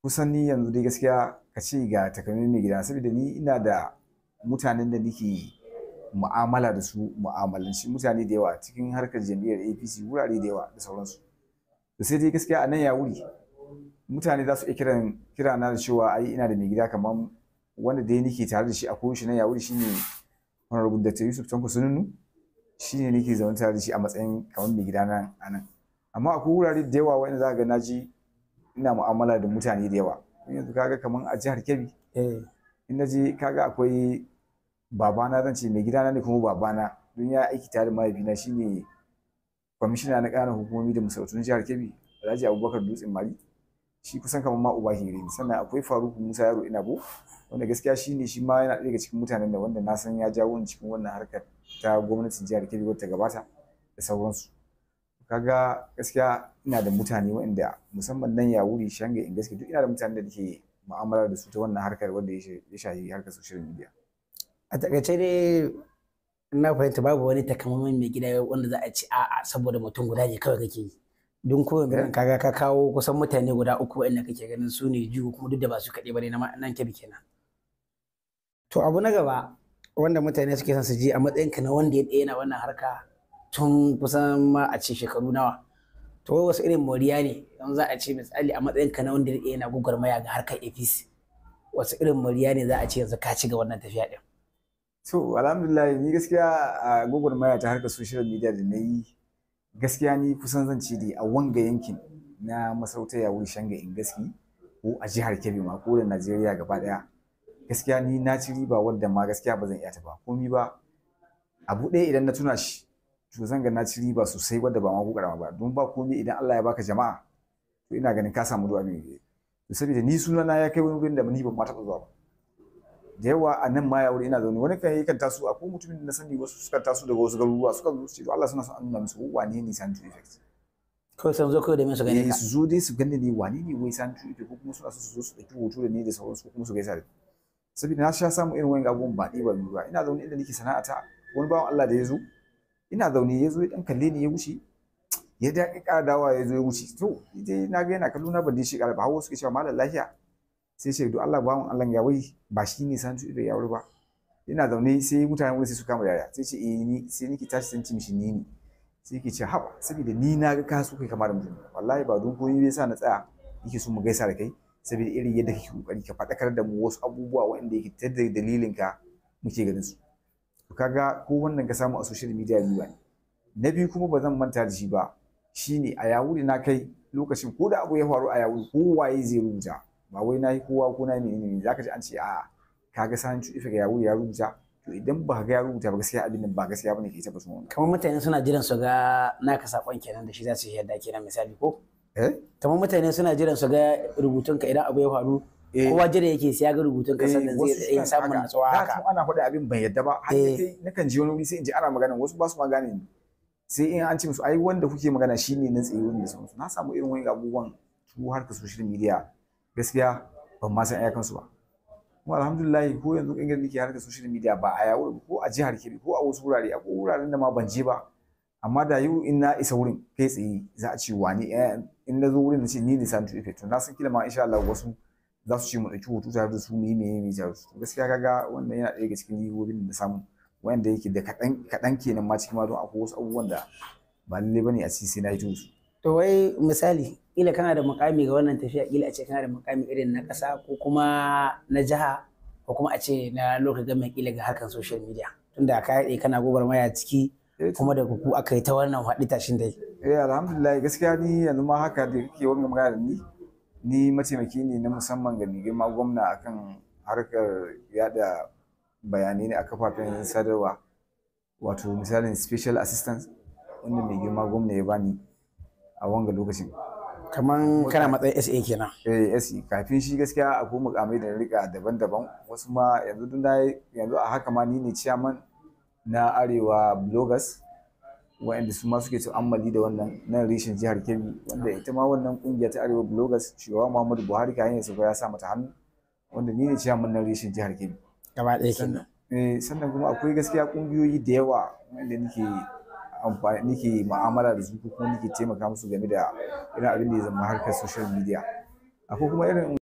Kusan ni yanzu dai gaskiya ka ce ga takamaiman mai gida, saboda ni ina da mutanen da nake mu'amala da su, mu'amalanci mutane da yawa cikin harkar jam'iyyar APC, wurare da yawa da sauransu. To sai dai gaskiya a nan ya wuri mutane za su iya kira na da cewa ai ina da mai gida, kamar wanda dai nake tare da shi a koyaushe nan ya wuri shine Honorable Dr. Yusuf Tanko Sununu. Shine nake zaune tare da shi a matsayin kamar mai gida nan a nan. Amma akwai wurare da yawa wanda za ka ga naji ina mu'amala da mutane da yawa. Yanzu kaga kamar a jihar Kebbi, in naje kaga akwai babana, zan ce mai gidana ne kuma babana, don ya aiki tare da mahaifina, shine kwamishina na ƙananan hukumomi da masarautun jihar Kebbi, Alhaji Abubakar Dutsen Mari. Shi kusan kamar ma uba ke gare ni. Sannan akwai Faruku Musa Yaro Inabo, wanda gaskiya shine shi ma yana ɗaya daga cikin mutanen da wanda na san ya jawo ni cikin wannan harkar ta gwamnatin jihar Kebbi wadda ta gabata da sauransu. Kaga gaskiya ina da mutane waɗanda musamman nan ya wuri Shanga in gaskiya duk ina da mutanen da nake mu'amala da su ta wannan harkar wanda ya shafi harkar social media. A takaice dai na fahimta babu wani takamaiman mai gida wanda za a ci a'a saboda mutum guda ne kawai kake yi. Don ko yanzu kaga ka kawo kusan mutane guda uku waɗanda kake ganin su ne jigo, kuma duk da ba su kaɗai ba ne na nan Kebbi kenan. To abu na gaba wanda mutane suke son su ji, a matsayinka na wanda ya ɗaya na wannan harka tun kusan ma a ce shekaru nawa, to wai wasu irin moriya ne yanzu za a ce, misali a matsayinka na wanda ya ɗaya na gwagwarmaya ga harkar APC, wasu irin moriya ne za a ce yanzu ka ci ga wannan tafiya ɗin? To alhamdulillah, ni gaskiya a gwagwarmaya ta harkar social media da na yi, gaskiya ni kusan zan ce dai a wanga yankin na masarautar Yawuri Shanga in gaski, ko a jihar Kebbi ma, ko da Najeriya gaba daya, gaskiya ni na ci riba wadda ma gaskiya ba zan iya ta ba komi ba. Abu ɗaya idan na tuna shi, to zan ga na ci riba sosai wadda ba ma ko karama ba. Don ba komi, idan Allah ya baka jama'a, to ina ganin ka samu du'a mai. To saboda ni sunana ya kai wani wurin da ni ban ma taɓa zuwa ba da yawa a nan ma ya wuri ina zaune, wani kan yakan taso, akwai mutumin da na sani, wasu suka taso daga wasu garuruwa suka zo su ce to Allah suna son an nuna musu wane ne Sani Effect. Kawai sun zo kawai domin su gane eh ka. Su zo dai su gane ni wane ne wai Sani Effect, ko kuma suna so su zo su ɗauki hoto da ni da sauransu, ko kuma su gaisa da ni. Saboda na sha samun irin wani abubuwan ba ɗaya ba biyu ba. Ina zaune inda nake sana'ata, wani bawan Allah da ya zo, ina zaune, ya zo ya ɗan kalle ni ya wuce, ya da ƙara dawowa ya zo ya wuce. To dai na ga yana kallo na, ban dai shi ƙara ba. Har wasu suke cewa, "Malam, lafiya?" Sai ce, "Do Allah bawan Allah, ya wai ba shi ne Sani Effect ya wuri ba?" Ina zaune sai mutanen wurin sai su kama yaya, sai ce, "Eh, ni." Sai nake tashi sun ci mishi, "Ni ne." Sai yake ce, "Haba, saboda ni na ga ka so kai kama da mutum, wallahi ba don komai bai sa na tsaya yake so mu gaisa da kai, saboda irin yadda kake kokari ka faɗakar da mu wasu abubuwa waɗanda yake ta da dalilin ka muke ganin su." To kaga ko wannan ka samu a social media riba ne. Na biyu kuma ba zan manta da shi ba, shine a Yawuri na kai lokacin ko da abu ya faru a Yawuri, kowaye zai rubuta, ba wai na yi kowa ko na yi menene ne, zaka ji an ce, "A'a, kaga Sani Effect Yawuri ya rubuta." To idan ba ga ya rubuta ba, gaskiya abin nan ba gaskiya bane, ke tabbatar wannan. Kamar mutane suna jiran su ga naka sakon kenan da shi za su yarda kenan, misali ko? Eh. Kamar mutane suna jiran su ga rubutunka idan abu ya faru, kowa jira yake sai ya ga rubutunka sannan zai iya samun natsuwa haka. Haka. Tun ana faɗi abin ban yadda ba har ya kai nakan je wani wuri sai in ji ana magana, wasu ba su ma gane ni, sai in an ce musu, "Ai wanda kuke magana shine nan tsaye wurin," da sauransu. Na samu irin wani abubuwan su harkar social media, gaskiya ban ma san iyakansu ba. Kuma alhamdulillah, ko yanzu in nake harkar social media, ba a yawo ko a jihar Kebbi ko a wasu wurare, akwai wuraren da ma ban je ba, amma da yau in na isa wurin kai tsaye za a ce wane, in na zo wurin na ce ni ne Sani Effect, to na san kila ma insha Allah wasu za su ce mu ɗauki hoto tare da su, mu yi meye meye tare da su. Gaskiya kaga wannan yana ɗaya daga cikin ribobin da na samu, wanda yake da kaɗan kaɗan kenan ma cikin ma, don akwai wasu abubuwan da ba lallai bane a ci sai na yi su. To wai misali kila kana da mukami ga wannan tafiya, kila a ce kana da mukami irin na ƙasa ko kuma na jiha ko kuma a ce na local government, kila ga harkar social media, tunda ka yaɗe kana gwagwarmaya ciki kuma da ku aka yi ta wannan haɗi tashin dai. Eh, alhamdulillah, gaskiya ni yanzu ma haka da kake wannan magana da ni, ni mataimaki ne na musamman ga mai girma gwamna akan harkar yada bayanai ne a kafafen sadarwa, wato misalin special assistant wanda mai girma gwamna ya bani a wanga lokacin. Kaman kana matsayin SA kenan? Eh, SE. Kafin shi gaskiya akwai mukamai da na rika daban-daban, wasu ma yanzu dun na yanzu a haka ma ni ne chairman na Arewa Bloggers, waɗanda su ma suke tu'ammali da wannan nan reshen jihar Kebbi, wanda ita ma wannan kungiya ta Arewa Bloggers, shugaba Muhammadu Buhari kayan ya sauka ya sa mata hannu, wanda ni ne chairman na reshen jihar Kebbi. Gaba ɗaya kenan. Eh, sannan kuma akwai gaskiya kungiyoyi da yawa wanda nake amfani, nake mu'amala da su, ko kuma nake taimaka musu game da irin abin da ya zama harkar social media. Akwai kuma irin